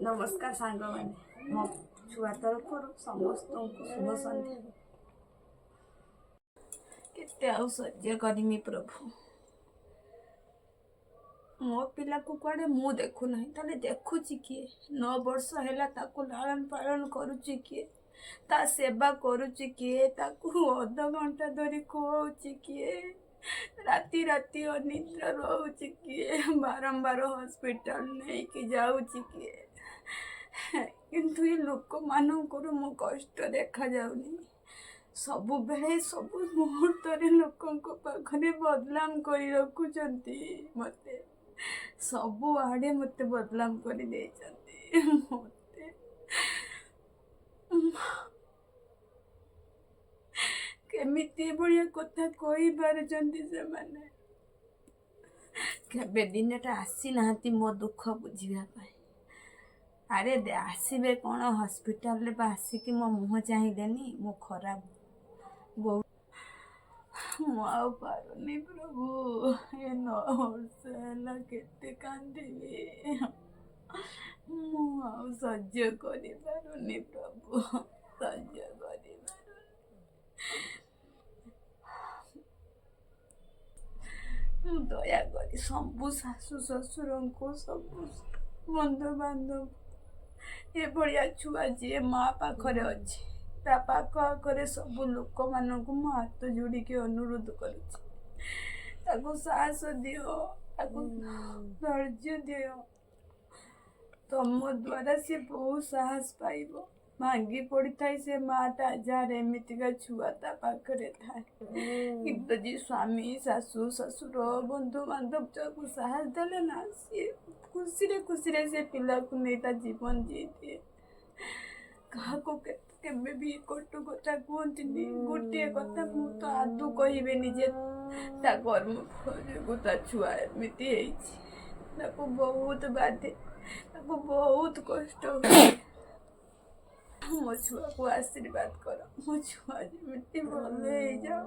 ନମସ୍କାର ସାଙ୍ଗମାନେ, ମୋ ଛୁଆ ତରଫରୁ ସମସ୍ତଙ୍କୁ ଶୁଭ ସନ୍ଧ୍ୟା। କେତେ ଆଉ ସହ୍ୟ କରିମି ପ୍ରଭୁ? ମୋ ପିଲାକୁ କୁଆଡ଼େ ମୁଁ ଦେଖୁନାହିଁ, ତାହେଲେ ଦେଖୁଛି କିଏ? 9 ବର୍ଷ ହେଲା ତାକୁ ଲାଳନ ପାଳନ କରୁଛି କିଏ? ତା ସେବା କରୁଛି କିଏ? ତାକୁ ଅଧଘଣ୍ଟା ଧରି ଖୁଆଉଛି କିଏ? ରାତି ରାତି ଅନିଦ୍ରା ରହୁଛି କିଏ? ବାରମ୍ବାର ହସ୍ପିଟାଲ ନେଇକି ଯାଉଛି କିଏ? କିନ୍ତୁ ଏ ଲୋକମାନଙ୍କର ମୋ କଷ୍ଟ ଦେଖାଯାଉନି। ସବୁବେଳେ, ସବୁ ମୁହୂର୍ତ୍ତରେ ଲୋକଙ୍କ ପାଖରେ ବଦନାମ କରି ରଖୁଛନ୍ତି ମୋତେ। ସବୁଆଡ଼େ ମୋତେ ବଦନାମ କରିଦେଇଛନ୍ତି ମୋତେ। କେମିତି ଏଭଳିଆ କଥା କହିପାରୁଛନ୍ତି ସେମାନେ? କେବେ ଦିନେଟା ଆସିନାହାନ୍ତି ମୋ ଦୁଃଖ ବୁଝିବା ପାଇଁ। ଆରେ ଆସିବେ କ'ଣ, ହସ୍ପିଟାଲରେ ବା ଆସିକି ମୋ ମୁହଁ ଚାହିଁଲେନି। ମୁଁ ଖରାପ ବହୁତ, ମୁଁ ଆଉ ପାରୁନି ପ୍ରଭୁ। ଏ 9 ବର୍ଷ ହେଲା କେତେ କାନ୍ଦିବି? ମୁଁ ଆଉ ସହ୍ୟ କରିପାରୁନି ପ୍ରଭୁ, ସହ୍ୟ କରିପାରୁନି। ମୁଁ ଦୟାକରି ସବୁ ଶାଶୁ ଶ୍ୱଶୁରଙ୍କୁ, ସବୁ ବନ୍ଧୁବାନ୍ଧବ, ଏଭଳିଆ ଛୁଆ ଯିଏ ମା ପାଖରେ ଅଛି, ତା ପାଖ ଆଖରେ ସବୁ ଲୋକମାନଙ୍କୁ ମୁଁ ହାତ ଯୋଡ଼ିକି ଅନୁରୋଧ କରୁଛି, ତାକୁ ସାହସ ଦିଅ, ତାକୁ ଧୈର୍ଯ୍ୟ ଦିଅ। ତମ ଦ୍ୱାରା ସେ ବହୁତ ସାହସ ପାଇବ। ଭାଙ୍ଗି ପଡ଼ିଥାଏ ସେ ମାଟା, ଯାହାର ଏମିତିକା ଛୁଆ ତା ପାଖରେ ଥାଏ। କିନ୍ତୁ ଯିଏ ସ୍ୱାମୀ, ଶାଶୁ ଶ୍ୱଶୁର, ବନ୍ଧୁବାନ୍ଧବ ତାକୁ ସାହସ ଦେଲେ ନା, ସିଏ ଖୁସିରେ ଖୁସିରେ ସେ ପିଲାକୁ ନେଇ ତା ଜୀବନ ଜିଇଦିଏ। କାହାକୁ କେବେ ବି କଟୁ କଥା କୁହନ୍ତିନି। ଗୋଟିଏ କଥା ମୁଁ ତ ଆଦୌ କହିବିନି ଯେ ତା କର୍ମଫଳ ଯୋଗୁଁ ତା ଛୁଆ ଏମିତି ହେଇଛି। ତାକୁ ବହୁତ ବାଧେ, ତାକୁ ବହୁତ କଷ୍ଟ ହୁଏ। ମୋ ଛୁଆକୁ ଆଶୀର୍ବାଦ କର, ମୋ ଛୁଆ ଯେମିତି ଭଲ ହେଇଯାଉ।